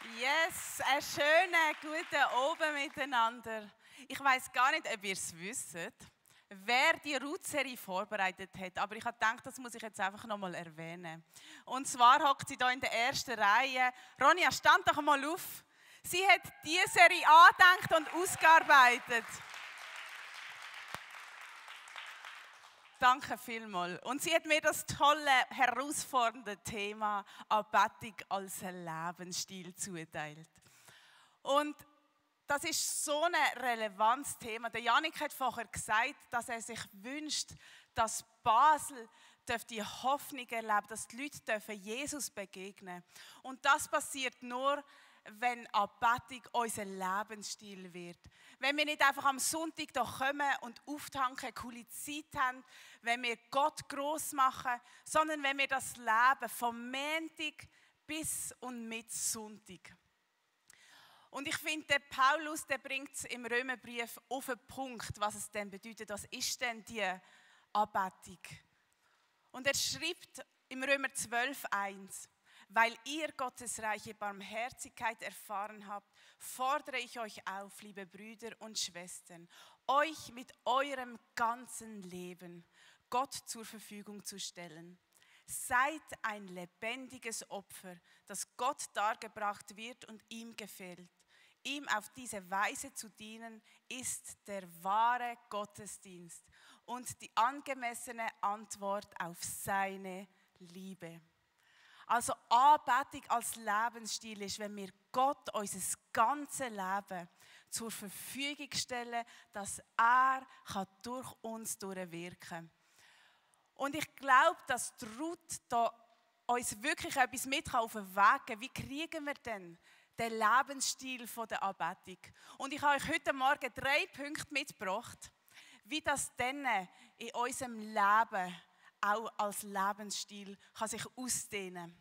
Yes, einen schönen guten Abend miteinander. Ich weiss gar nicht, ob ihr es wisst, wer die Ruth-Serie vorbereitet hat, aber ich habe gedacht, das muss ich jetzt einfach nochmal erwähnen. Und zwar hockt sie hier in der ersten Reihe. Ronja, stand doch mal auf. Sie hat diese Serie angedenkt und ausgearbeitet. Danke vielmals. Und sie hat mir das tolle, herausfordernde Thema Anbetung als Lebensstil zugeteilt. Und das ist so ein relevantes Thema. Der Janik hat vorher gesagt, dass er sich wünscht, dass Basel die Hoffnung erlebt, dass die Leute Jesus begegnen dürfen. Und das passiert nur, wenn Anbetung unser Lebensstil wird. Wenn wir nicht einfach am Sonntag hier kommen und auftanken, eine coole Zeit haben, wenn wir Gott gross machen, sondern wenn wir das Leben vom Montag bis und mit Sonntag. Und ich finde, der Paulus, der bringt es im Römerbrief auf den Punkt, was es denn bedeutet. Was ist denn die Anbetung? Und er schreibt im Römer 12,1: Weil ihr Gottes reiche Barmherzigkeit erfahren habt, fordere ich euch auf, liebe Brüder und Schwestern, euch mit eurem ganzen Leben Gott zur Verfügung zu stellen. Seid ein lebendiges Opfer, das Gott dargebracht wird und ihm gefällt. Ihm auf diese Weise zu dienen, ist der wahre Gottesdienst und die angemessene Antwort auf seine Liebe. Also Anbetung als Lebensstil ist, wenn wir Gott unser ganzes Leben zur Verfügung stellen, dass er durch uns durchwirken kann. Und ich glaube, dass die Ruth da uns wirklich etwas mit auf den Weg geben kann. Wie kriegen wir denn den Lebensstil der Anbetung? Und ich habe euch heute Morgen 3 Punkte mitgebracht, wie das dann in unserem Leben auch als Lebensstil kann sich ausdehnen.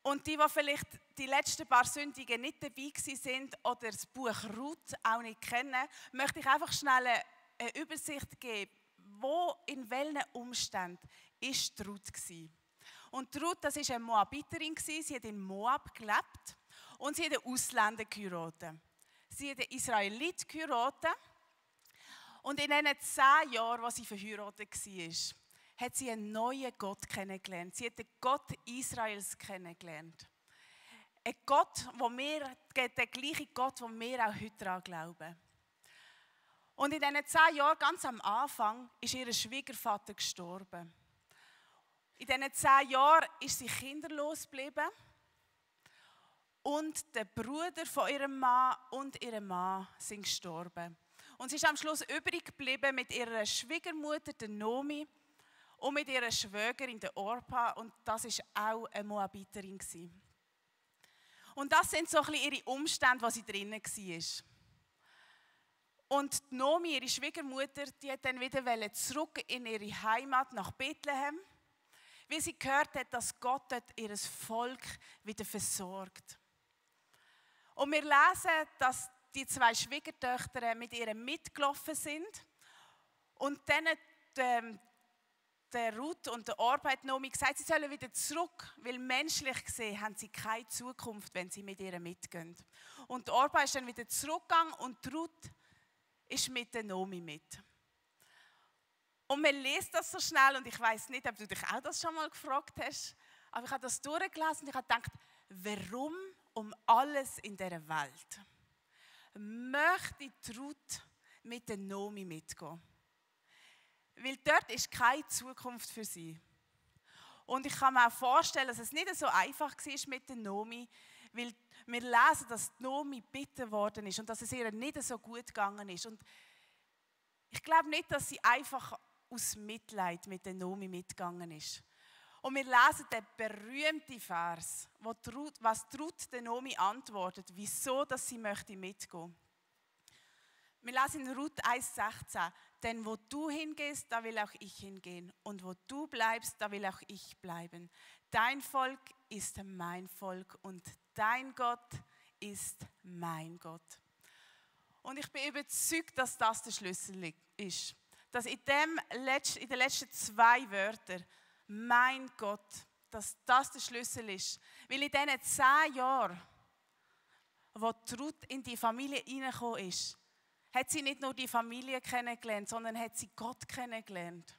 Und die vielleicht die letzten paar Sündigen nicht dabei sind oder das Buch Ruth auch nicht kennen, möchte ich einfach schnell eine Übersicht geben, wo, in welchen Umständen ist die Ruth gewesen. Und die Ruth, das war eine Moabiterin, sie hat in Moab gelebt und sie hat einen Ausländer geheiratet. Sie hat einen Israelit geheiratet und in diesen 10 Jahren, als sie verheiratet war, hat sie einen neuen Gott kennengelernt. Sie hat den Gott Israels kennengelernt. Ein Gott, der gleiche Gott, den wir auch heute daran glauben. Und in diesen 10 Jahren, ganz am Anfang, ist ihr Schwiegervater gestorben. In diesen 10 Jahren ist sie kinderlos geblieben. Und der Bruder von ihrem Mann und ihrem Mann sind gestorben. Und sie ist am Schluss übrig geblieben mit ihrer Schwiegermutter, der Nomi, und mit ihrer Schwägerin, der Orpa. Und das war auch eine Moabiterin. Und das sind so ein bisschen ihre Umstände, wo sie drinnen war. Und die Nomi, ihre Schwiegermutter, die hat dann wieder zurück in ihre Heimat nach Bethlehem, weil sie gehört hat, dass Gott dort ihr Volk wieder versorgt. Und wir lesen, dass die 2 Schwiegertöchter mit ihr mitgelaufen sind und dann der Ruth und der Orpa hat Nomi gesagt, sie sollen wieder zurück, weil menschlich gesehen haben sie keine Zukunft, wenn sie mit ihr mitgehen. Und der Orpa ist dann wieder zurückgegangen und die Ruth ist mit der Nomi mit. Und man liest das so schnell und ich weiss nicht, ob du dich auch das schon mal gefragt hast, aber ich habe das durchgelesen und ich habe gedacht, warum um alles in dieser Welt möchte die Ruth mit der Nomi mitgehen? Weil dort ist keine Zukunft für sie. Und ich kann mir auch vorstellen, dass es nicht so einfach war mit der Nomi, weil wir lesen, dass die Nomi gebeten worden ist und dass es ihr nicht so gut gegangen ist. Und ich glaube nicht, dass sie einfach aus Mitleid mit der Nomi mitgegangen ist. Und wir lesen den berühmten Vers, was Ruth der Nomi antwortet, wieso dass sie möchte mitgehen. Wir lesen in Ruth 1,16, denn wo du hingehst, da will auch ich hingehen. Und wo du bleibst, da will auch ich bleiben. Dein Volk ist mein Volk und dein Gott ist mein Gott. Und ich bin überzeugt, dass das der Schlüssel ist. Dass in den letzten 2 Wörtern, mein Gott, dass das der Schlüssel ist. Weil in diesen 10 Jahren, wo Ruth in die Familie hineingekommen ist, hat sie nicht nur die Familie kennengelernt, sondern hat sie Gott kennengelernt.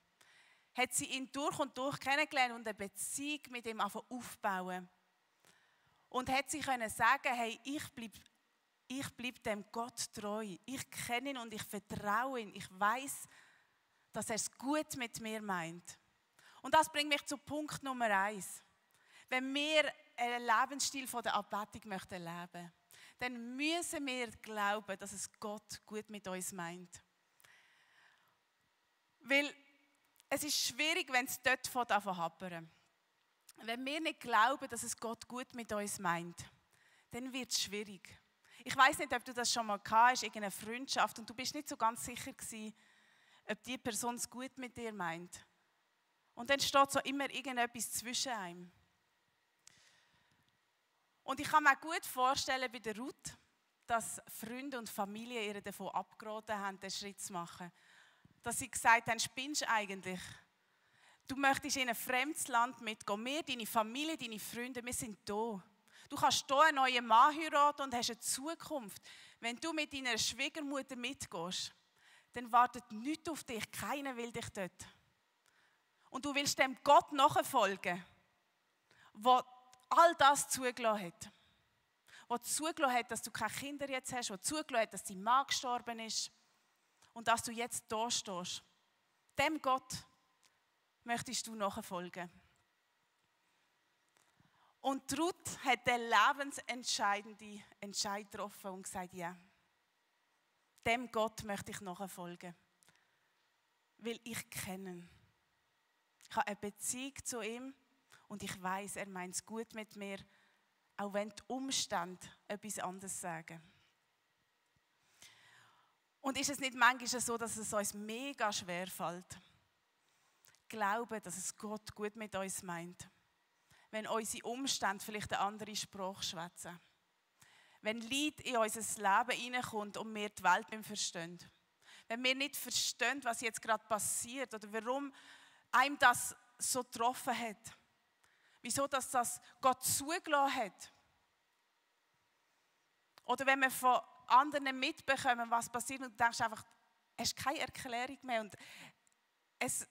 Hat sie ihn durch und durch kennengelernt und eine Beziehung mit ihm aufbauen. Und hat sie können sagen, hey, ich bleib dem Gott treu. Ich kenne ihn und ich vertraue ihm. Ich weiß, dass er es gut mit mir meint. Und das bringt mich zu Punkt Nummer 1. Wenn wir einen Lebensstil von der Anbetung möchten leben, dann müssen wir glauben, dass es Gott gut mit uns meint. Weil es ist schwierig, wenn es dort hapert. Wenn wir nicht glauben, dass es Gott gut mit uns meint, dann wird es schwierig. Ich weiß nicht, ob du das schon mal gehabt hast, irgendeine Freundschaft, und du bist nicht so ganz sicher gewesen, ob die Person es gut mit dir meint. Und dann steht so immer irgendetwas zwischen einem. Und ich kann mir gut vorstellen bei der Ruth, dass Freunde und Familie ihr davon abgeraten haben, den Schritt zu machen. Dass sie gesagt haben, spinnst du eigentlich? Du möchtest in ein fremdes Land mitgehen. Wir, deine Familie, deine Freunde, wir sind da. Du kannst hier einen neuen Mann heiraten und hast eine Zukunft. Wenn du mit deiner Schwiegermutter mitgehst, dann wartet nichts auf dich. Keiner will dich dort. Und du willst dem Gott nachfolgen, der all das zugelassen hat. Der zugelassen hat, dass du keine Kinder jetzt hast, der zugelassen hat, dass dein Mann gestorben ist und dass du jetzt da stehst. Dem Gott möchtest du nachfolgen. Und Ruth hat den lebensentscheidenden Entscheid getroffen und gesagt, ja, dem Gott möchte ich nachfolgen. Weil ich kenne ihn. Ich habe eine Beziehung zu ihm und ich weiß, er meint es gut mit mir, auch wenn die Umstände etwas anderes sagen. Und ist es nicht manchmal so, dass es uns mega schwer fällt, glauben, dass es Gott gut mit uns meint? Wenn unsere Umstände vielleicht eine andere Sprache schwätzen. Wenn Leid in unser Leben hineinkommt und wir die Welt nicht verstehen. Wenn wir nicht verstehen, was jetzt gerade passiert oder warum einem das so getroffen hat. Wieso, dass das Gott zugelassen hat. Oder wenn wir von anderen mitbekommen, was passiert und du denkst einfach, es ist keine Erklärung mehr und es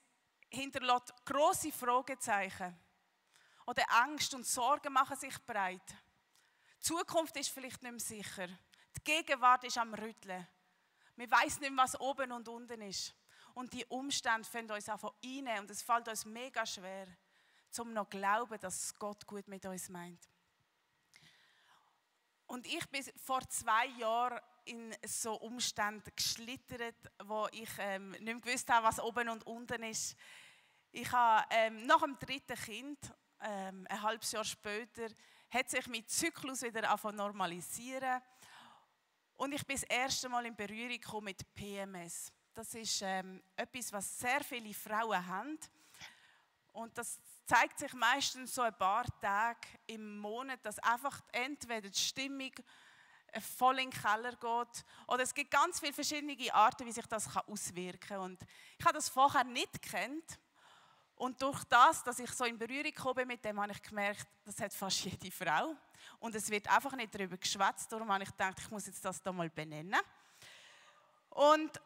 hinterlässt grosse Fragezeichen. Oder Angst und Sorgen machen sich breit. Die Zukunft ist vielleicht nicht mehr sicher. Die Gegenwart ist am Rütteln. Wir wissen nicht mehr, was oben und unten ist. Und die Umstände fangen uns einfach rein und es fällt uns mega schwer, um noch zu glauben, dass Gott gut mit uns meint. Und ich bin vor 2 Jahren in so Umständen geschlittert, wo ich nicht mehr gewusst habe, was oben und unten ist. Ich habe nach dem 3. Kind, ein halbes Jahr später, hat sich mein Zyklus wieder angefangen zu normalisieren. Und ich bin das erste Mal in Berührung gekommen mit PMS. Das ist etwas, was sehr viele Frauen haben. Und das zeigt sich meistens so ein paar Tage im Monat, dass einfach entweder die Stimmung voll in den Keller geht. Oder es gibt ganz viele verschiedene Arten, wie sich das auswirken kann. Und ich habe das vorher nicht gekannt. Und durch das, dass ich so in Berührung gekommen bin mit dem, habe ich gemerkt, das hat fast jede Frau. Und es wird einfach nicht darüber geschwätzt. Darum habe ich gedacht, ich muss jetzt das da mal benennen. Und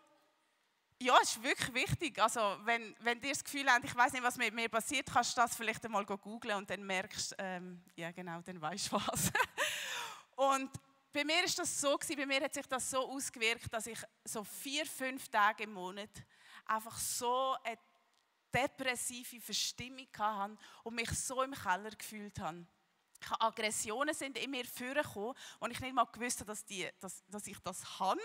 ja, es ist wirklich wichtig. Also, wenn ihr das Gefühl habt, ich weiß nicht, was mit mir passiert, kannst du das vielleicht einmal googlen und dann merkst ja genau, dann weißt du was. Und bei mir ist das so gewesen, bei mir hat sich das so ausgewirkt, dass ich so 4-5 Tage im Monat einfach so eine depressive Verstimmung hatte und mich so im Keller gefühlt habe. Aggressionen sind in mir vorgekommen und ich nicht mal gewusst habe, dass ich das habe.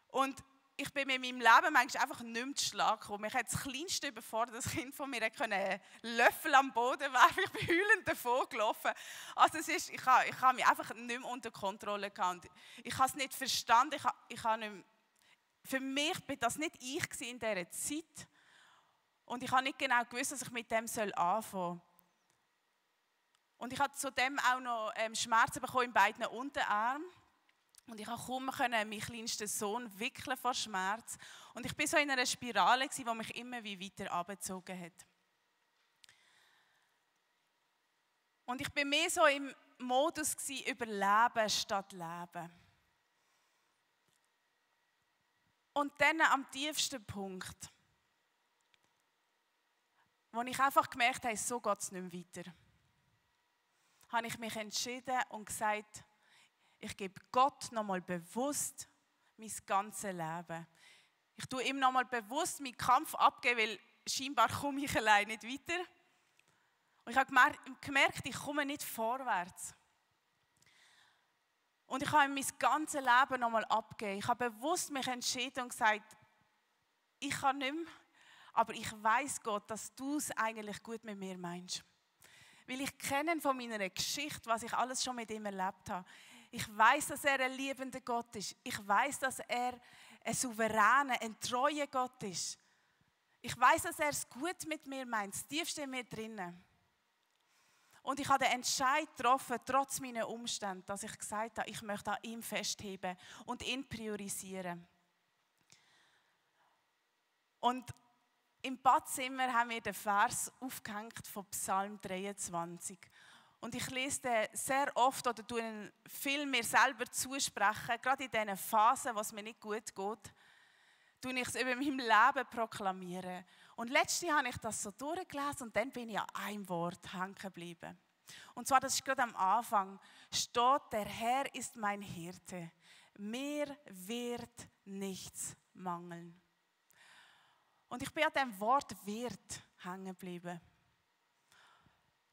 Und ich bin mit meinem Leben manchmal einfach nicht mehr zu Schlag gekommen. Mich hat das kleinste überfordertes Kind von mir einen Löffel am Boden werfen. Ich bin heulend davon gelaufen. Also ich habe mich einfach nicht mehr unter Kontrolle gehabt. Ich habe es nicht verstanden. Für mich war das nicht ich in dieser Zeit. Und ich habe nicht genau gewusst, was ich mit dem anfangen soll. Und ich hatte zudem auch noch Schmerzen bekommen in beiden Unterarmen. Und ich konnte kaum meinen kleinsten Sohn wickeln vor Schmerz. Und ich war so in einer Spirale, die mich immer wie weiter runtergezogen hat. Und ich bin mehr so im Modus gewesen, überleben statt leben. Und dann am tiefsten Punkt, wo ich einfach gemerkt habe, so geht es nicht mehr weiter, habe ich mich entschieden und gesagt, ich gebe Gott nochmal bewusst mein ganzes Leben. Ich tue ihm nochmal bewusst meinen Kampf abgeben, weil scheinbar komme ich allein nicht weiter. Und ich habe gemerkt, ich komme nicht vorwärts. Und ich habe ihm mein ganzes Leben nochmal abgegeben. Ich habe bewusst mich entschieden und gesagt, ich kann nicht mehr, aber ich weiss, Gott, dass du es eigentlich gut mit mir meinst. Weil ich kenne von meiner Geschichte, was ich alles schon mit ihm erlebt habe. Ich weiss, dass er ein liebender Gott ist. Ich weiss, dass er ein souveräner, ein treuer Gott ist. Ich weiss, dass er es gut mit mir meint, das Tiefste in mir drinnen. Und ich habe den Entscheid getroffen, trotz meiner Umstände, dass ich gesagt habe, ich möchte an ihm festheben und ihn priorisieren. Und im Badzimmer haben wir den Vers aufgehängt von Psalm 23. Und ich lese den sehr oft oder tue ihn viel mir selber zusprechen, gerade in diesen Phasen, wo es mir nicht gut geht, tue ich es über mein Leben proklamieren. Und letztens habe ich das so durchgelesen und dann bin ich an einem Wort hängen geblieben. Und zwar, das ist gerade am Anfang, steht, der Herr ist mein Hirte, mir wird nichts mangeln. Und ich bin an diesem Wort «wird» hängen geblieben.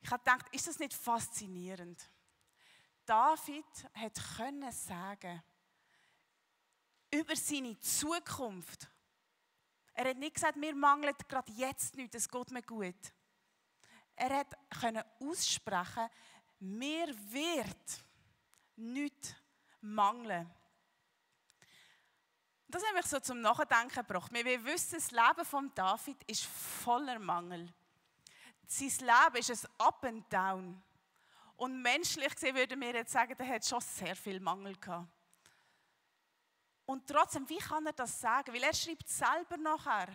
Ich habe gedacht, ist das nicht faszinierend? David konnte sagen, über seine Zukunft. Er hat nicht gesagt, mir mangelt gerade jetzt nichts, es geht mir gut. Er konnte aussprechen, mir wird nichts mangeln. Das hat mich so zum Nachdenken gebracht. Wir wissen, das Leben von David ist voller Mangel. Sein Leben ist ein Up and Down. Und menschlich gesehen würden wir jetzt sagen, er hat schon sehr viel Mangel gehabt. Und trotzdem, wie kann er das sagen? Weil er schreibt selber nachher,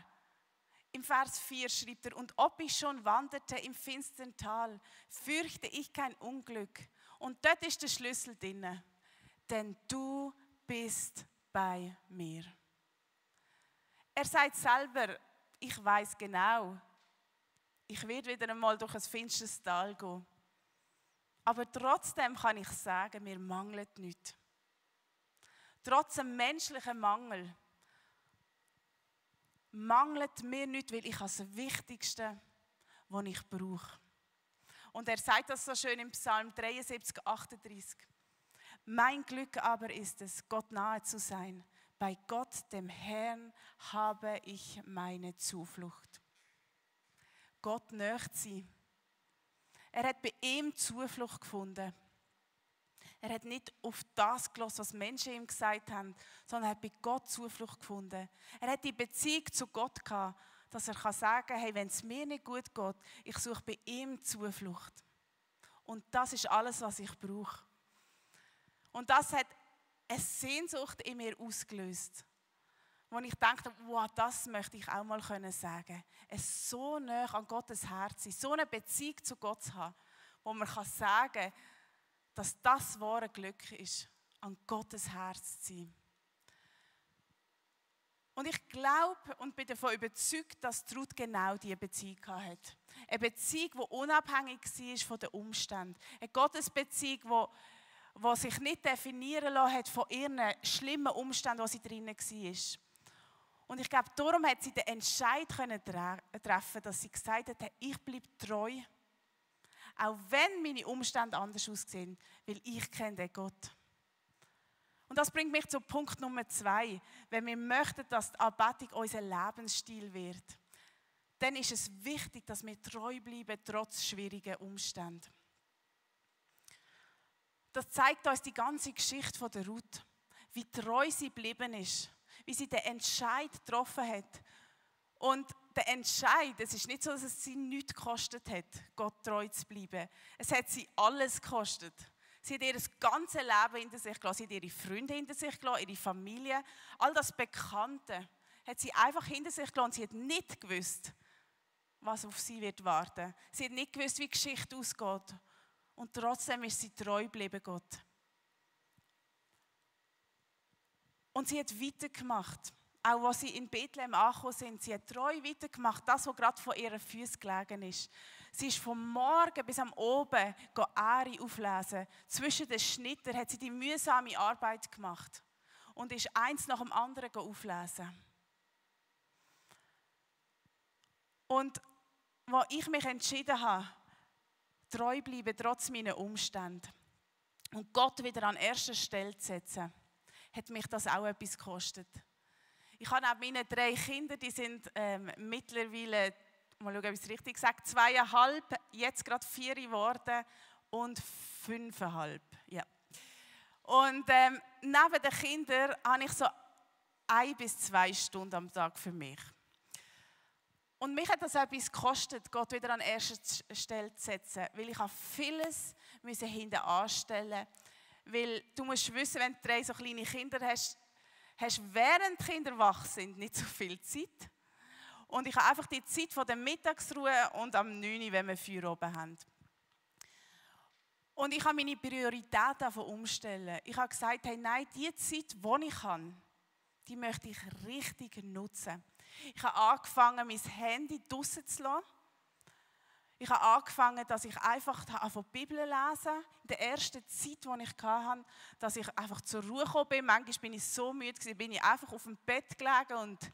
im Vers 4 schreibt er, und ob ich schon wanderte im finstern Tal, fürchte ich kein Unglück. Und dort ist der Schlüssel drin. Denn du bist bei mir. Er sagt selber, ich weiß genau, ich werde wieder einmal durch ein finsteres Tal gehen. Aber trotzdem kann ich sagen, mir mangelt nichts. Trotz dem menschlichen Mangel mangelt mir nichts, weil ich das Wichtigste, was ich brauche. Und er sagt das so schön im Psalm 73, 38. Mein Glück aber ist es, Gott nahe zu sein. Bei Gott, dem Herrn, habe ich meine Zuflucht. Gott nahe sein. Er hat bei ihm Zuflucht gefunden. Er hat nicht auf das gehört, was Menschen ihm gesagt haben, sondern er hat bei Gott Zuflucht gefunden. Er hat die Beziehung zu Gott gehabt, dass er sagen kann, hey, wenn es mir nicht gut geht, ich suche bei ihm Zuflucht. Und das ist alles, was ich brauche. Und das hat eine Sehnsucht in mir ausgelöst, wo ich dachte, wow, das möchte ich auch mal sagen können. Es so nah an Gottes Herz ist, so eine Beziehung zu Gott zu haben, wo man sagen kann, dass das wahre Glück ist, an Gottes Herz zu sein. Und ich glaube und bin davon überzeugt, dass Ruth genau diese Beziehung hatte. Eine Beziehung, die unabhängig war von den Umständen. Eine Gottesbeziehung, die sich nicht definieren lassen hat von ihren schlimmen Umständen, wo sie drinnen war. Und ich glaube, darum hat sie den Entscheid treffen, dass sie gesagt hat, ich bleibe treu. Auch wenn meine Umstände anders aussehen, weil ich kenne den Gott. Und das bringt mich zu Punkt Nummer 2. Wenn wir möchten, dass die Anbetung unser Lebensstil wird, dann ist es wichtig, dass wir treu bleiben, trotz schwieriger Umstände. Das zeigt uns die ganze Geschichte von der Ruth, wie treu sie geblieben ist, wie sie den Entscheid getroffen hat. Und der Entscheid, es ist nicht so, dass es sie nichts gekostet hat, Gott treu zu bleiben. Es hat sie alles gekostet. Sie hat ihr ganzes Leben hinter sich gelassen, sie hat ihre Freunde hinter sich gelassen, ihre Familie, all das Bekannte hat sie einfach hinter sich gelassen und sie hat nicht gewusst, was auf sie wird warten. Sie hat nicht gewusst, wie die Geschichte ausgeht. Und trotzdem ist sie treu geblieben Gott. Und sie hat weitergemacht. Auch als sie in Bethlehem angekommen sind, sie hat treu weitergemacht, das, was gerade vor ihren Füßen gelegen ist. Sie ist vom Morgen bis am Oben Ähre auflesen. Zwischen den Schnittern hat sie die mühsame Arbeit gemacht und ist eins nach dem anderen auflesen. Und als ich mich entschieden habe, treu bleiben trotz meiner Umstände und Gott wieder an erster Stelle zu setzen, hat mich das auch etwas gekostet. Ich habe auch meine 3 Kinder, die sind mittlerweile, mal schauen, ob ich es richtig sage, 2,5, jetzt gerade 4 geworden und 5,5. Ja. Und neben den Kindern habe ich so 1 bis 2 Stunden am Tag für mich. Und mich hat das etwas gekostet, Gott wieder an erster Stelle zu setzen, weil ich vieles hinten anstellen musste. Weil du musst wissen, wenn du 3 so kleine Kinder hast während die Kinder wach sind nicht so viel Zeit. Und ich habe einfach die Zeit von der Mittagsruhe und am 9 Uhr, wenn wir Feuer oben haben. Und ich habe meine Prioritäten umstellen. Ich habe gesagt, hey, nein, die Zeit, die ich habe, die möchte ich richtig nutzen. Ich habe angefangen, mein Handy draussen zu lassen. Ich habe angefangen, dass ich einfach die Bibel lesen. In der ersten Zeit, die ich hatte, dass ich einfach zur Ruhe gekommen bin. Manchmal bin ich so müde, bin ich einfach auf dem Bett gelegen und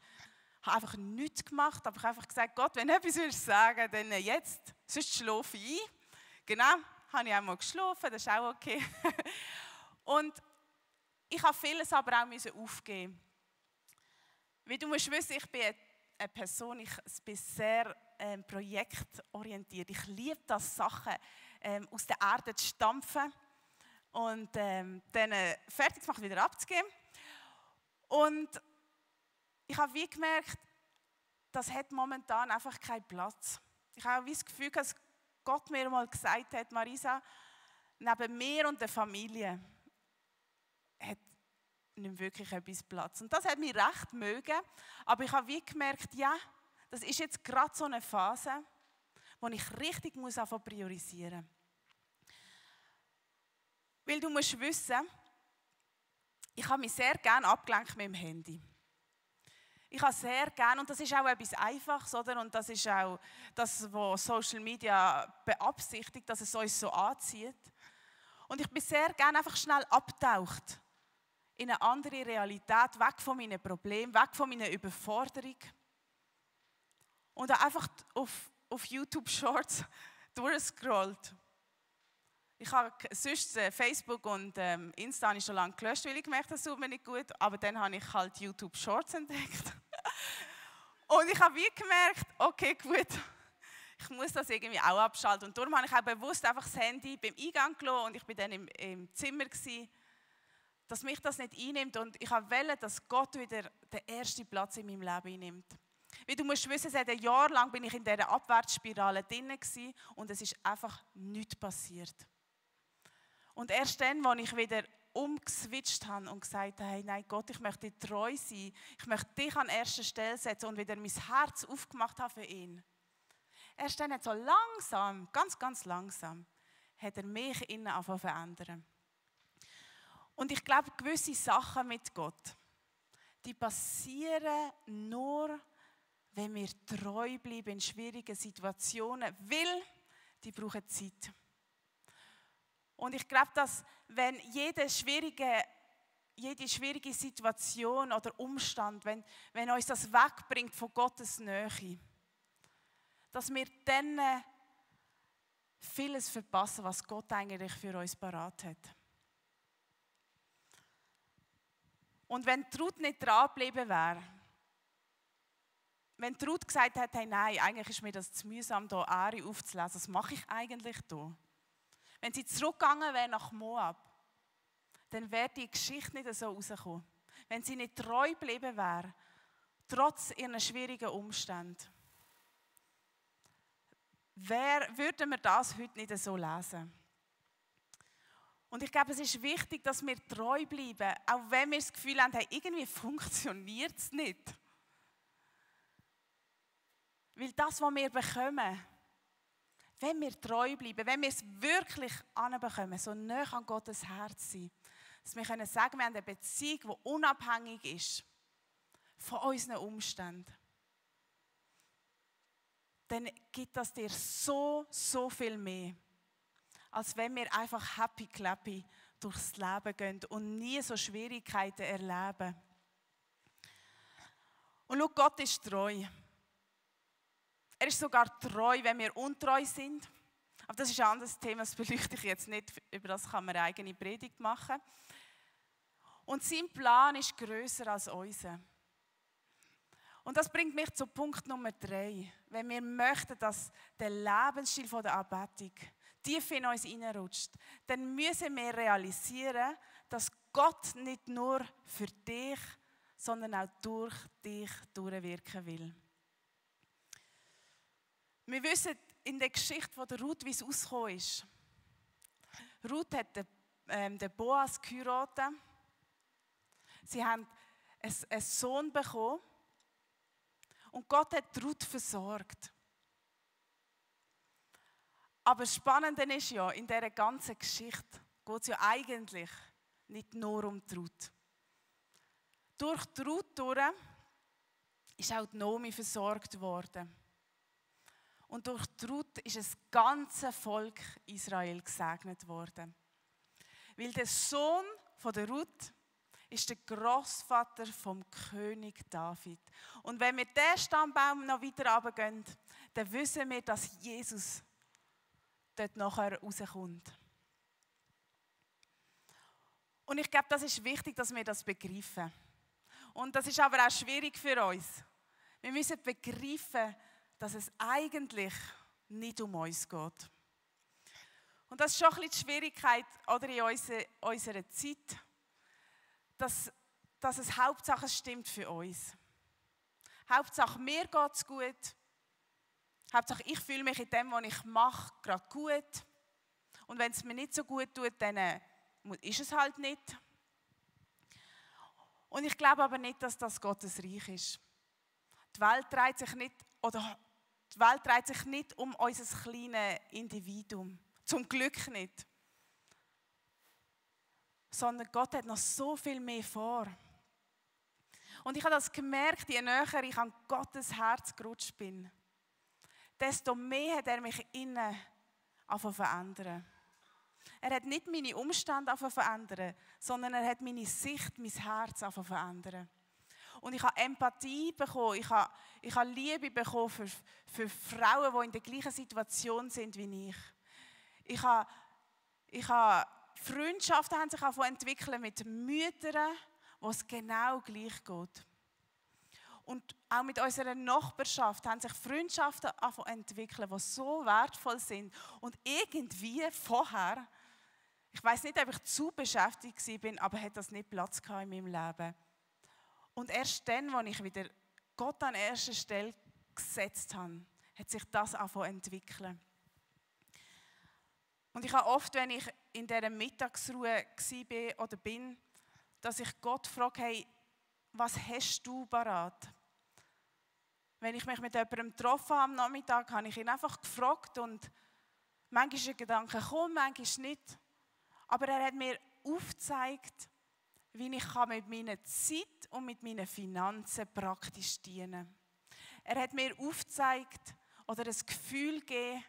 habe einfach nichts gemacht. Aber ich habe einfach gesagt, Gott, wenn du etwas sagen willst, dann jetzt, sonst schlafe ich ein. Genau, habe ich auch mal geschlafen, das ist auch okay. Und ich habe vieles aber auch aufgeben. Weil du musst wissen, ich bin eine Person, ich bin sehr projektorientiert. Ich liebe das, Sachen aus der Erde zu stampfen und dann fertig zu machen, wieder abzugeben. Und ich habe wie gemerkt, das hat momentan einfach keinen Platz. Ich habe wie das Gefühl, dass Gott mir mal gesagt hat, Marisa, neben mir und der Familie hat nicht wirklich etwas Platz. Und das hat mich recht mögen, aber ich habe wie gemerkt, ja, das ist jetzt gerade so eine Phase, wo ich richtig priorisieren muss. Weil du musst wissen, ich habe mich sehr gerne abgelenkt mit dem Handy. Ich habe sehr gerne, und das ist auch etwas Einfaches, oder? Und das ist auch das, was Social Media beabsichtigt, dass es uns so anzieht. Und ich bin sehr gerne einfach schnell abgetaucht in eine andere Realität, weg von meinen Problemen, weg von meiner Überforderung. Und einfach auf YouTube Shorts durchscrollt. Ich habe sonst Facebook und Insta habe ich schon lange gelöscht, weil ich gemerkt habe, das tut mir nicht gut. Aber dann habe ich halt YouTube Shorts entdeckt. Und ich habe wie gemerkt, okay, gut, ich muss das irgendwie auch abschalten. Und darum habe ich auch bewusst einfach das Handy beim Eingang gelassen und ich war dann im Zimmer gewesen, dass mich das nicht einnimmt. Und ich wollte, dass Gott wieder den ersten Platz in meinem Leben einnimmt. Weil du musst wissen, seit einem Jahr lang bin ich in dieser Abwärtsspirale drin gewesen und es ist einfach nichts passiert. Und erst dann, als ich wieder umgeswitcht habe und gesagt habe, hey, nein Gott, ich möchte dir treu sein, ich möchte dich an erster Stelle setzen und wieder mein Herz aufgemacht habe für ihn. Erst dann hat so langsam, ganz, ganz langsam, hat er mich innen angefangen zu verändern. Und ich glaube, gewisse Sachen mit Gott, die passieren nur, wenn wir treu bleiben in schwierigen Situationen, weil die brauchen Zeit. Und ich glaube, dass wenn jede schwierige Situation oder Umstand, wenn uns das wegbringt von Gottes Nähe, dass wir dann vieles verpassen, was Gott eigentlich für uns parat hat. Und wenn Ruth nicht dranbleiben wäre, wenn Ruth gesagt hat, hey, nein, eigentlich ist mir das zu mühsam, hier Ähre aufzulesen, was mache ich eigentlich hier? Wenn sie zurückgegangen wäre nach Moab, dann wäre die Geschichte nicht so rausgekommen. Wenn sie nicht treu geblieben wäre, trotz ihrer schwierigen Umstände, würden wir das heute nicht so lesen. Und ich glaube, es ist wichtig, dass wir treu bleiben, auch wenn wir das Gefühl haben, hey, irgendwie funktioniert es nicht. Weil das, was wir bekommen, wenn wir treu bleiben, wenn wir es wirklich anbekommen, so nah an Gottes Herz sein, dass wir können sagen, wir haben eine Beziehung, die unabhängig ist von unseren Umständen, dann gibt das dir so viel mehr, als wenn wir einfach happy clappy durchs Leben gehen und nie so Schwierigkeiten erleben. Und schau, Gott ist treu. Er ist sogar treu, wenn wir untreu sind. Aber das ist ein anderes Thema, das beleuchte ich jetzt nicht. Über das kann man eine eigene Predigt machen. Und sein Plan ist grösser als unser. Und das bringt mich zu Punkt Nummer 3. Wenn wir möchten, dass der Lebensstil der Anbetung tief in uns hineinrutscht, dann müssen wir realisieren, dass Gott nicht nur für dich, sondern auch durch dich durchwirken will. Wir wissen in der Geschichte von der Ruth, wie es ausgekommen ist. Ruth hat den Boas geheiratet. Sie haben einen Sohn bekommen. Und Gott hat Ruth versorgt. Aber das Spannende ist ja, in dieser ganzen Geschichte geht es ja eigentlich nicht nur um die Ruth. Durch die Ruth ist auch die Naomi versorgt worden. Und durch die Ruth ist das ganze Volk Israel gesegnet worden. Weil der Sohn von der Ruth ist der Großvater vom König David. Und wenn wir diesen Stammbaum noch weiter runtergehen, dann wissen wir, dass Jesus dort nachher rauskommt. Und ich glaube, das ist wichtig, dass wir das begreifen. Und das ist aber auch schwierig für uns. Wir müssen begreifen, dass es eigentlich nicht um uns geht. Und das ist schon ein bisschen die Schwierigkeit oder in unserer Zeit, dass es Hauptsache stimmt für uns. Hauptsache mir geht es gut. Hauptsache ich fühle mich in dem, was ich mache, gerade gut. Und wenn es mir nicht so gut tut, dann ist es halt nicht. Und ich glaube aber nicht, dass das Gottes Reich ist. Die Welt dreht sich nicht um unser kleines Individuum. Zum Glück nicht. Sondern Gott hat noch so viel mehr vor. Und ich habe das gemerkt, je näher ich an Gottes Herz gerutscht bin, desto mehr hat er mich innen verändern. Er hat nicht meine Umstände verändern, sondern er hat meine Sicht, mein Herz verändern. Und ich habe Empathie bekommen, ich habe Liebe bekommen für Frauen, die in der gleichen Situation sind wie ich. Ich habe Freundschaften haben sich entwickelt mit Müttern, wo es genau gleich geht. Und auch mit unserer Nachbarschaft haben sich Freundschaften entwickelt, die so wertvoll sind. Und irgendwie vorher, ich weiß nicht, ob ich zu beschäftigt war, aber hat das nicht Platz gehabt in meinem Leben. Und erst dann, als ich wieder Gott an erster Stelle gesetzt habe, hat sich das entwickeln. Und ich habe oft, wenn ich in dieser Mittagsruhe war oder bin, dass ich Gott frage, hey, was hast du parat? Wenn ich mich mit jemandem getroffen habe am Nachmittag, habe ich ihn einfach gefragt und manchmal ist ein Gedanke gekommen, manchmal nicht. Aber er hat mir aufgezeigt, wie ich mit meiner Zeit und mit meinen Finanzen praktisch dienen kann. Er hat mir aufgezeigt oder ein Gefühl gegeben,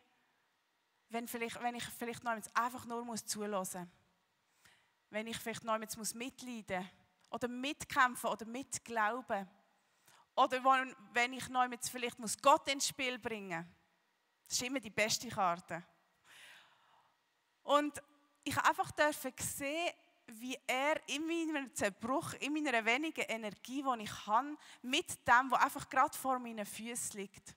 wenn ich vielleicht noch einfach nur zuhören muss. Wenn ich vielleicht noch mitleiden muss oder mitkämpfen oder mitglauben. Oder wenn ich noch vielleicht Gott ins Spiel bringen muss. Das ist immer die beste Karte. Und ich habe einfach sehen, wie er in meinem Zerbruch, in meiner wenigen Energie, die ich habe, mit dem, was einfach gerade vor meinen Füßen liegt,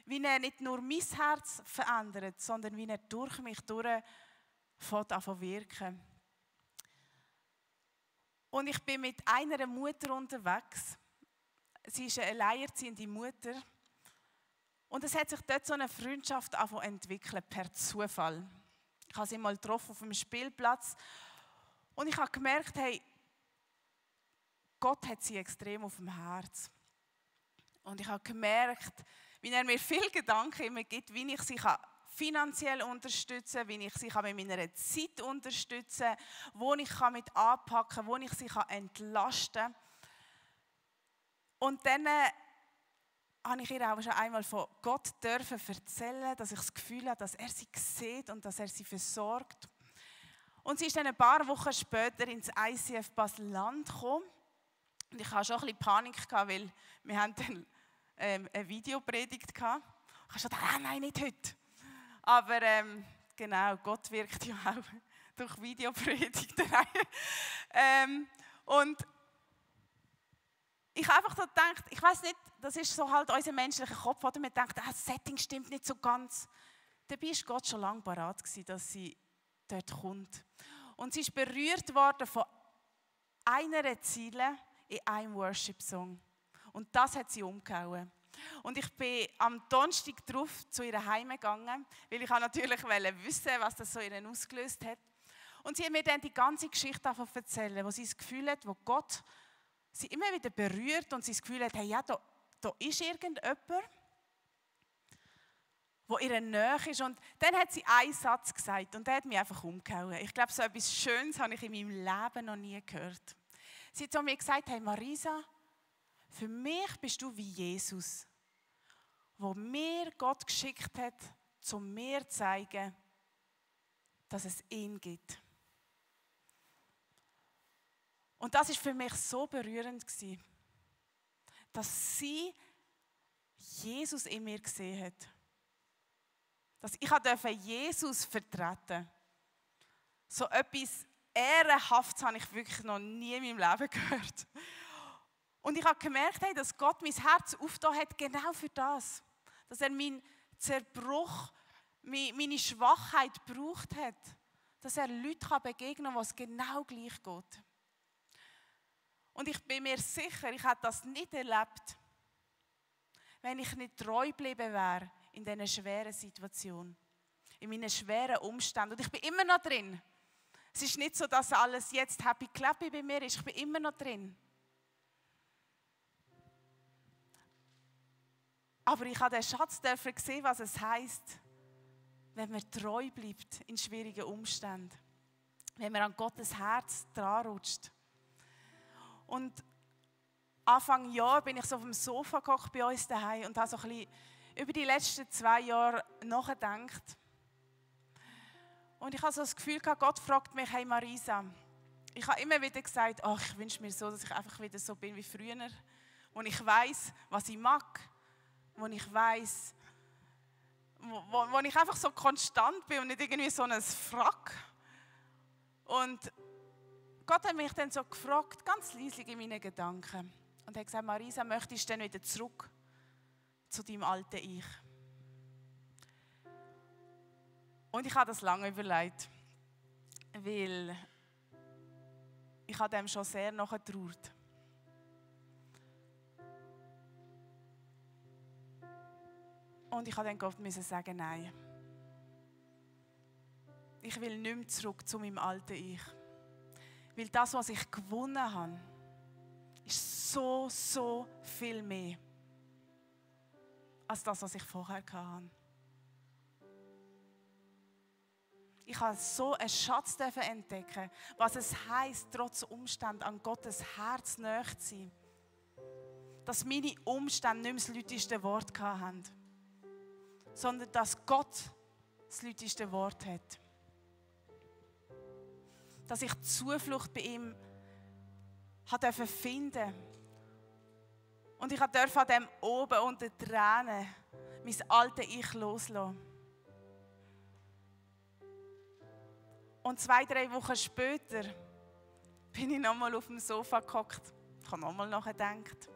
wie er nicht nur mein Herz verändert, sondern wie er durch mich anfängt zu wirken. Und ich bin mit einer Mutter unterwegs. Sie ist eine alleinerziehende Mutter. Und es hat sich dort so eine Freundschaft entwickelt, per Zufall. Ich habe sie mal getroffen auf dem Spielplatz. Und ich habe gemerkt, hey, Gott hat sie extrem auf dem Herz. Und ich habe gemerkt, wie er mir viel Gedanken immer gibt, wie ich sie finanziell unterstützen kann, wie ich sie mit meiner Zeit unterstützen kann, wo ich mit anpacken kann, wo ich sie entlasten kann. Und dann habe ich ihr auch schon einmal von Gott dürfen erzählen, dass ich das Gefühl habe, dass er sie sieht und dass er sie versorgt. Und sie ist dann ein paar Wochen später ins ICF Basel-Land gekommen. Und ich hatte schon ein bisschen Panik, weil wir haben dann eine Videopredigt gehabt. Ich habe schon gedacht, nein, nicht heute. Aber genau, Gott wirkt ja auch durch Videopredigten. Und ich habe einfach so gedacht, ich weiß nicht, das ist so halt unser menschlicher Kopf, oder? Man denkt, das Setting stimmt nicht so ganz. Dabei war Gott schon lange bereit, dass sie dort kommt. Und sie ist berührt worden von einer Ziele in einem Worship-Song. Und das hat sie umgehauen. Und ich bin am Donnerstag drauf zu ihr Heim gegangen, weil ich natürlich wissen, was das so in ihr ausgelöst hat. Und sie hat mir dann die ganze Geschichte erzählen, wo sie das Gefühl hat, wo Gott sie immer wieder berührt und sie das Gefühl hat, hey, ja, da ist irgendjemand, der ihr nahe ist. Und dann hat sie einen Satz gesagt und der hat mich einfach umgehauen. Ich glaube, so etwas Schönes habe ich in meinem Leben noch nie gehört. Sie hat zu mir gesagt, hey Marisa, für mich bist du wie Jesus, wo mir Gott geschickt hat, um mir zu zeigen, dass es ihn gibt. Und das war für mich so berührend, dass sie Jesus in mir gesehen hat. Dass ich Jesus vertreten durfte. So etwas Ehrenhaftes habe ich wirklich noch nie in meinem Leben gehört. Und ich habe gemerkt, dass Gott mein Herz aufgetan hat, genau für das. Dass er meinen Zerbruch, meine Schwachheit gebraucht hat. Dass er Leuten begegnen kann, wo es genau gleich geht. Und ich bin mir sicher, ich hätte das nicht erlebt, wenn ich nicht treu geblieben wäre in dieser schweren Situation. In meinen schweren Umständen. Und ich bin immer noch drin. Es ist nicht so, dass alles jetzt happy clappy bei mir ist. Ich bin immer noch drin. Aber ich habe den Schatz gesehen, was es heisst, wenn man treu bleibt in schwierigen Umständen. Wenn man an Gottes Herz dran rutscht. Und Anfang Jahr bin ich so auf dem Sofa gehockt bei uns daheim und habe so ein bisschen über die letzten 2 Jahre nachgedacht. Und ich habe so das Gefühl gehabt, Gott fragt mich, hey Marisa, ich habe immer wieder gesagt, ach, ich wünsche mir so, dass ich einfach wieder so bin wie früher, wo ich weiss, was ich mag, wo ich weiss, wo ich einfach so konstant bin und nicht irgendwie so ein Frack. Und Gott hat mich dann so gefragt, ganz leislich in meinen Gedanken. Und er hat gesagt, Marisa, möchtest du dann wieder zurück zu deinem alten Ich? Und ich habe das lange überlegt, weil ich habe dem schon sehr nachgetraut. Und ich habe dann Gott müssen sagen, nein. Ich will nicht mehr zurück zu meinem alten Ich. Weil das, was ich gewonnen habe, ist so viel mehr als das, was ich vorher hatte. Ich habe so einen Schatz entdecken, was es heisst, trotz Umständen an Gottes Herz nahe zu sein. Dass meine Umstände nicht mehr das lauteste Wort hatten, sondern dass Gott das lauteste Wort hat. Dass ich Zuflucht bei ihm finden durfte. Und ich durfte an dem oben unter Tränen mein altes Ich loslassen. Und 2-3 Wochen später bin ich nochmal auf dem Sofa gehockt. Ich habe nochmal nachgedacht.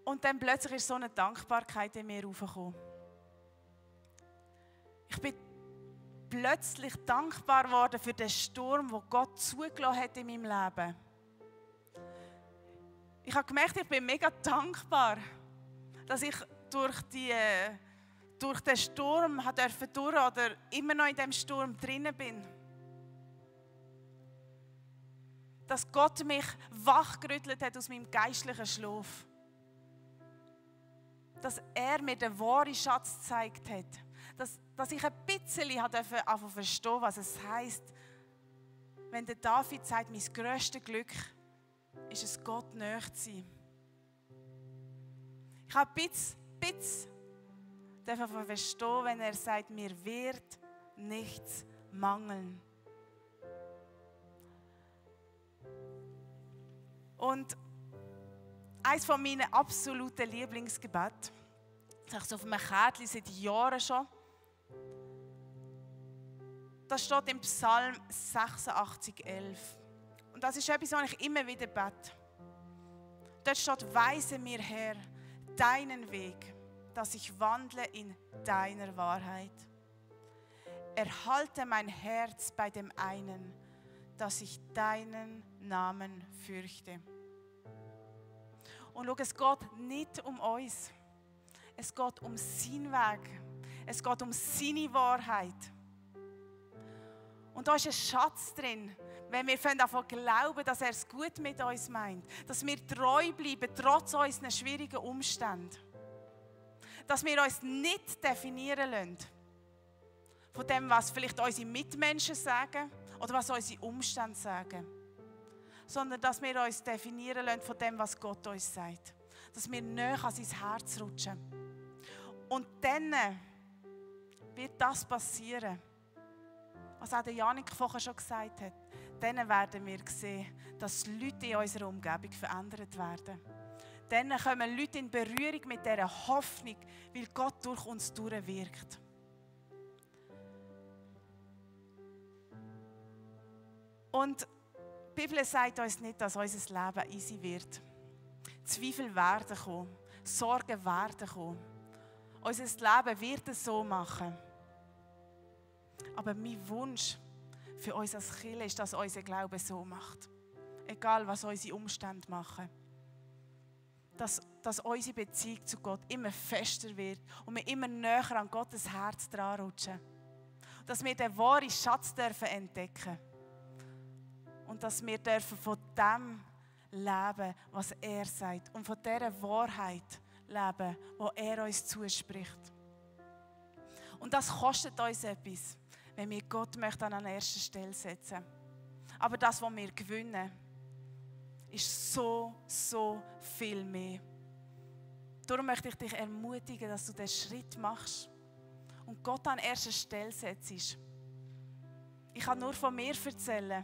Und dann plötzlich ist so eine Dankbarkeit in mir aufgekommen. Ich bin plötzlich dankbar geworden für den Sturm, den Gott zugelassen hat in meinem Leben. Ich habe gemerkt, ich bin mega dankbar, dass ich durch den Sturm durch oder immer noch in dem Sturm drinnen bin. Dass Gott mich wachgerüttelt hat aus meinem geistlichen Schlaf. Dass er mir den wahren Schatz gezeigt hat. dass ich ein bisschen anfangen verstehen, was es heisst, wenn der David sagt, mein grösstes Glück ist es, Gott nahe zu sein. Ich habe ein bisschen verstehen, wenn er sagt, mir wird nichts mangeln. Und eines von meinen absoluten Lieblingsgebeten, das ich so auf einem Kärtchen seit Jahren schon, das steht im Psalm 86,11. Und das ist etwas, was ich immer wieder bete. Dort steht, weise mir, Herr, deinen Weg, dass ich wandle in deiner Wahrheit. Erhalte mein Herz bei dem einen, dass ich deinen Namen fürchte. Und schau, es geht nicht um uns. Es geht um seinen Weg. Es geht um seine Wahrheit. Und da ist ein Schatz drin, wenn wir davon glauben, dass er es gut mit uns meint. Dass wir treu bleiben, trotz unseren schwierigen Umständen. Dass wir uns nicht definieren lassen von dem, was vielleicht unsere Mitmenschen sagen oder was unsere Umstände sagen. Sondern dass wir uns definieren lassen von dem, was Gott uns sagt. Dass wir näher an sein Herz rutschen. Und dann wird das passieren, was auch der Janik vorher schon gesagt hat. Dann werden wir sehen, dass Leute in unserer Umgebung verändert werden. Dann kommen Leute in Berührung mit dieser Hoffnung, weil Gott durch uns durchwirkt. Und die Bibel sagt uns nicht, dass unser Leben easy wird. Zweifel werden kommen, Sorgen werden kommen. Unser Leben wird es so machen. Aber mein Wunsch für uns als Kirche ist, dass unser Glaube so macht. Egal, was unsere Umstände machen. Dass unsere Beziehung zu Gott immer fester wird und wir immer näher an Gottes Herz dran rutschen. Dass wir den wahren Schatz dürfen entdecken. Und dass wir dürfen von dem leben, was er sagt. Und von dieser Wahrheit leben, die er uns zuspricht. Und das kostet uns etwas, wenn wir Gott möchten an erster Stelle setzen. Aber das, was wir gewinnen, ist so viel mehr. Darum möchte ich dich ermutigen, dass du den Schritt machst und Gott an erster Stelle setzt. Ich kann nur von mir erzählen.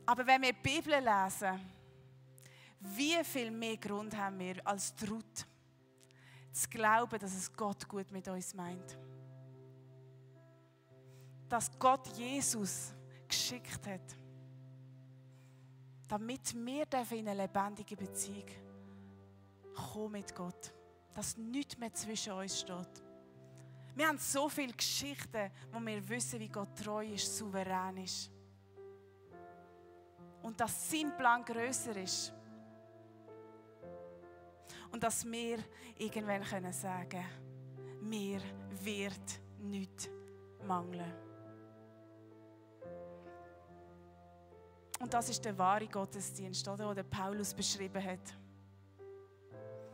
Aber wenn wir die Bibel lesen, wie viel mehr Grund haben wir als Ruth, zu glauben, dass es Gott gut mit uns meint. Dass Gott Jesus geschickt hat, damit wir in eine lebendige Beziehung kommen mit Gott. Dass nichts mehr zwischen uns steht. Wir haben so viele Geschichten, wo wir wissen, wie Gott treu ist, souverän ist. Und dass sein Plan grösser ist. Und dass wir irgendwann sagen können, mir wird nichts mangeln. Und das ist der wahre Gottesdienst, oder, den Paulus beschrieben hat.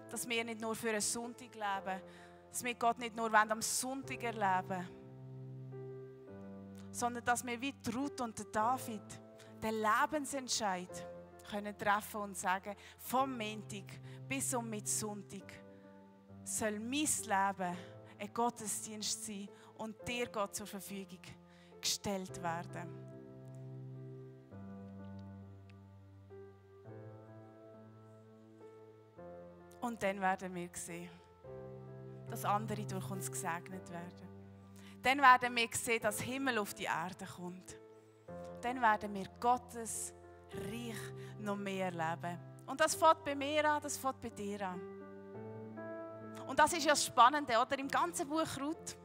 Dass wir nicht nur für einen Sonntag leben, dass wir Gott nicht nur am Sonntag erleben, sondern dass wir wie Ruth und David den Lebensentscheid können treffen und sagen, vom Montag bis um Sonntag soll mein Leben ein Gottesdienst sein und dir Gott zur Verfügung gestellt werden. Und dann werden wir sehen, dass andere durch uns gesegnet werden. Dann werden wir sehen, dass Himmel auf die Erde kommt. Dann werden wir Gottes Reich noch mehr erleben. Und das fängt bei mir an, das fängt bei dir an. Und das ist ja das Spannende, oder? Im ganzen Buch Ruth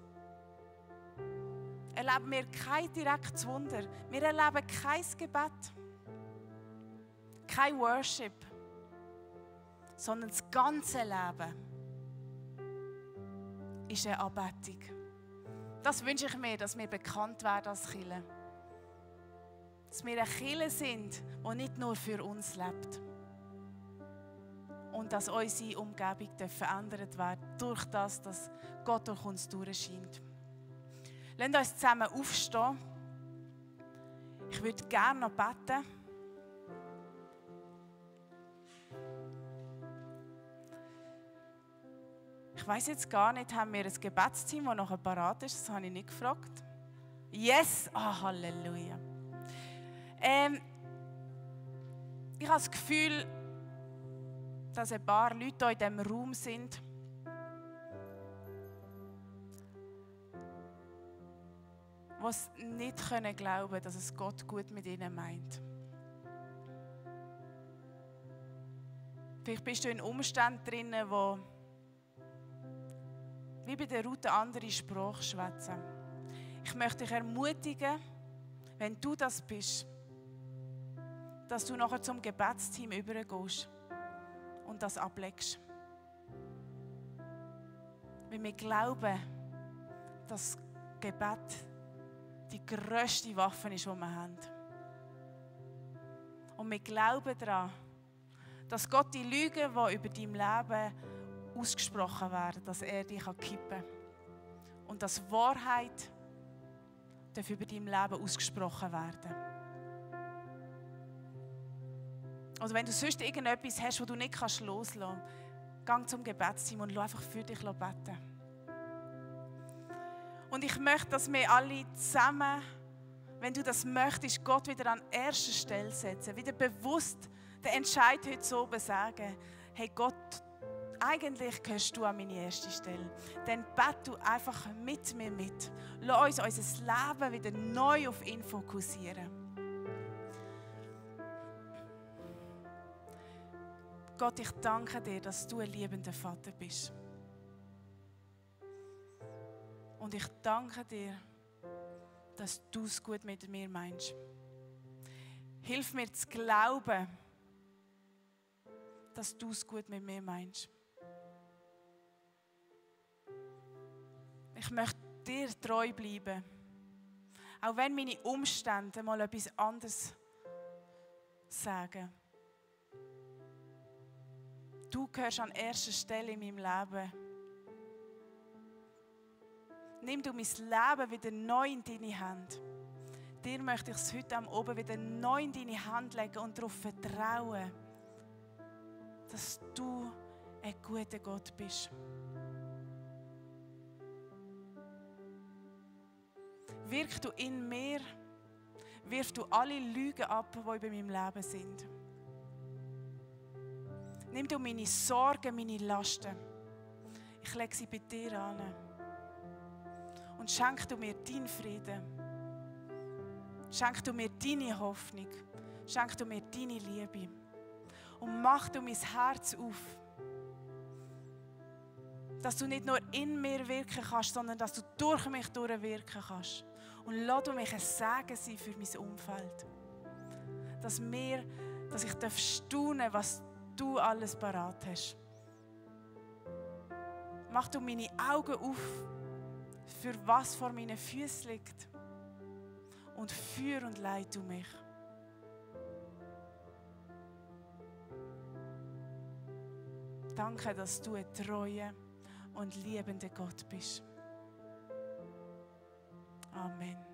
erleben wir kein direktes Wunder. Wir erleben kein Gebet, kein Worship, sondern das ganze Leben ist eine Anbetung. Das wünsche ich mir, dass wir bekannt werden als Kirche. Dass wir eine Kirche sind, die nicht nur für uns lebt. und dass unsere Umgebung verändert wird durch das, dass Gott durch uns durchscheint. Lasst uns zusammen aufstehen. Ich würde gerne noch beten. Ich weiss jetzt gar nicht, haben wir ein Gebetsteam, das noch parat ist? Das habe ich nicht gefragt. Yes! Halleluja. Ich habe das Gefühl, dass ein paar Leute hier in diesem Raum sind, die nicht glauben können, dass es Gott gut mit ihnen meint. Vielleicht bist du in Umständen drin, wo wie bei der Ruth andere Sprache schwätzen. Ich möchte dich ermutigen, wenn du das bist, dass du nachher zum Gebetsteam übergehst und das ablegst. Weil wir glauben, dass Gebet die grösste Waffe ist, die wir haben. Und wir glauben daran, dass Gott die Lügen, die über dein Leben ausgesprochen werden, dass er dich kippen kann. Und dass Wahrheit über dein Leben ausgesprochen werden. Oder wenn du sonst irgendetwas hast, das du nicht loslassen kannst, geh zum Gebetsteam und lass einfach für dich beten. Und ich möchte, dass wir alle zusammen, wenn du das möchtest, Gott wieder an erster Stelle setzen. Wieder bewusst den Entscheid heute so sagen, hey Gott, eigentlich gehörst du an meine erste Stelle. Dann bete du einfach mit mir mit. Lass uns unser Leben wieder neu auf ihn fokussieren. Gott, ich danke dir, dass du ein liebender Vater bist. Und ich danke dir, dass du es gut mit mir meinst. Hilf mir zu glauben, dass du es gut mit mir meinst. Ich möchte dir treu bleiben, auch wenn meine Umstände mal etwas anderes sagen. Du gehörst an erster Stelle in meinem Leben. Nimm du mein Leben wieder neu in deine Hand. Dir möchte ich es heute am Abend wieder neu in deine Hand legen und darauf vertrauen, dass du ein guter Gott bist. Wirk du in mir, wirf du alle Lügen ab, die über meinem Leben sind. Nimm du meine Sorgen, meine Lasten. Ich lege sie bei dir an. Und schenk du mir deinen Frieden. Schenk du mir deine Hoffnung. Schenk du mir deine Liebe. Und mach du mein Herz auf. Dass du nicht nur in mir wirken kannst, sondern dass du durch mich durchwirken kannst. Und lass du mich ein Segen sein für mein Umfeld. Dass ich staunen darf, was du alles parat hast. Mach du meine Augen auf, für was vor meinen Füßen liegt. Und führ und leid du mich. Danke, dass du ein treuer und liebender Gott bist. Amen.